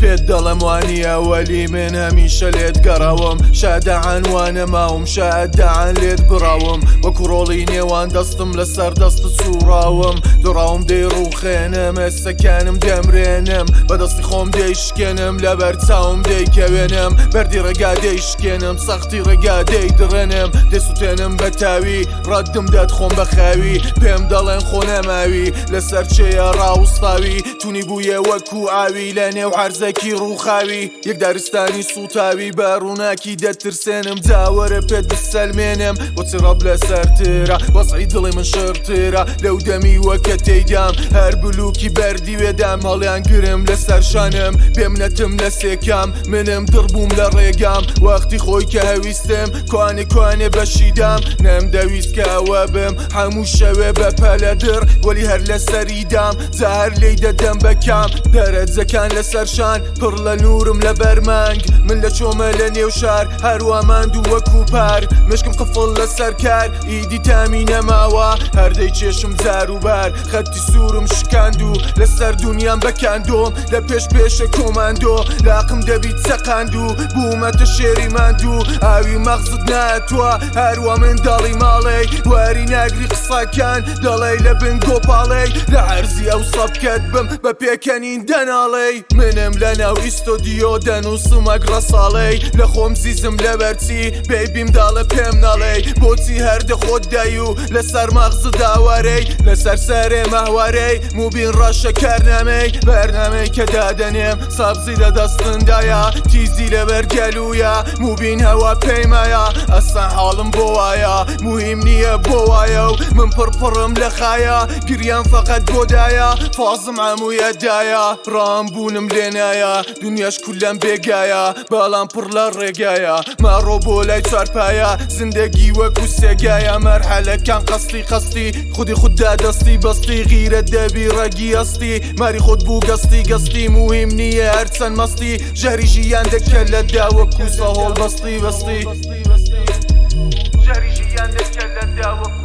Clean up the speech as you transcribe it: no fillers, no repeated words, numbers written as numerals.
پێت دەڵێم وانییە وەلی من هەمیشە لێت گەڕاوم شادەعان وانەماوم شادەعان لێت بڕاوم وەکو ڕۆڵی نێوان دەستم لەسەر دەستت سوڕاوم دۆڕاوم دەی ڕوخێنم ئێستەکانم دەمرێنم بەدەستی خۆم دەیشکێنم لەبەر چاوم دەیکەوێنم بەردی ڕێگا دەیشکێنم سەختی ڕێگا دەیدڕێنم دەسوتێنم بە تاوی ڕەدم دەت خۆم بە خاوی پێم دەڵێن خۆ نەماوی لەسەر چێە ڕاوستاوی تونی بوویە وەکو ئاوی لە نێو عەرزەکی ڕووخاوی یەک دارستانی سووتاوی بە ڕووناکی دەترسێنم جاوەرە پێت بسەلمێنم بۆچی ڕەب لەسەرترە وەزعی دڵی من شڕترە لەو دەمی وەکە تێیدام هەر بلوکی بەردی وێدام هەڵیان گرم لەسەر شانم بێمنەتم لە سێکام منم دڕ بووم لە ڕێگام وەختی خۆی کە هەویستم کوانێ کوانێ بەشیدام نەمدەویست کە ئەوە بم هەموو شەوێ بە پەلە دڕ وەلی هەر لەسەریدام جا هەر لێی دەدەم بە کام دەرەجەکان لەسەر شان پڕ لە نورم لە بەرمانگ من لە چۆمە لە نێو شار هەروا ماندوو وەکو پار مشکم قفڵ لەسەر کار ئیدی تامی نەماوە هەر دەیکێشم جار و بار خەتی سوورم شکاندوو لەسەر دونیام بەکاندۆم لە پێش پێشە کۆماندۆ لاقم دەبی چەقاندوو بوومەتە شێری ماندوو ئاوی مەغزت ناتوە هەروە منداڵی ماڵێ وەری ناگری قسەکان دەڵێی لە بن گۆپاڵێی لە عەرزی ئەو سەبکەت بم بە پێکەنین دەناڵێی منم لە ناو ئیستۆدیۆ دەنووسم وەک ڕەساڵێی لە خۆم زیزم لەبەرچی بەیبیم داڵێ پێم ناڵێی بۆچی هەر دە خۆت دای و لەسەر مەغزت داوارەی لەسەر سەرێ مەهوارەی موبین ڕەشە کارنامەی بەرنامەی کە دادەنێم سەبزی لە دەستندایە تیزی لەبەر گەلوویە موبین هەوا پەیمایە ئەسان حاڵم بۆ وایە موهیم نییە بۆ وایە و من پڕ پڕم لە خایە گریان فەقەت بۆ دایە فازم عەموویە دایە ڕام بوونم لێنایە دنیاش کولەم بێگایە بەڵام پڕ لە ڕێگایە ماڕۆ بۆ لای چوارپایە زندگی وەکو سێگایە مەرحەلەکان قەستی قەستی خودی خوددا دەستی بەستی غیرە دەبی ڕەگی ئەستی ماری خۆت بوو گەستی گەستی موهیم نییە هەرچەند مەستی ژەهری ژیان دەکە لە دا وەکو سەهۆڵ بەستی بەستی ژەهری ژیان دەکە لە دا وەکو.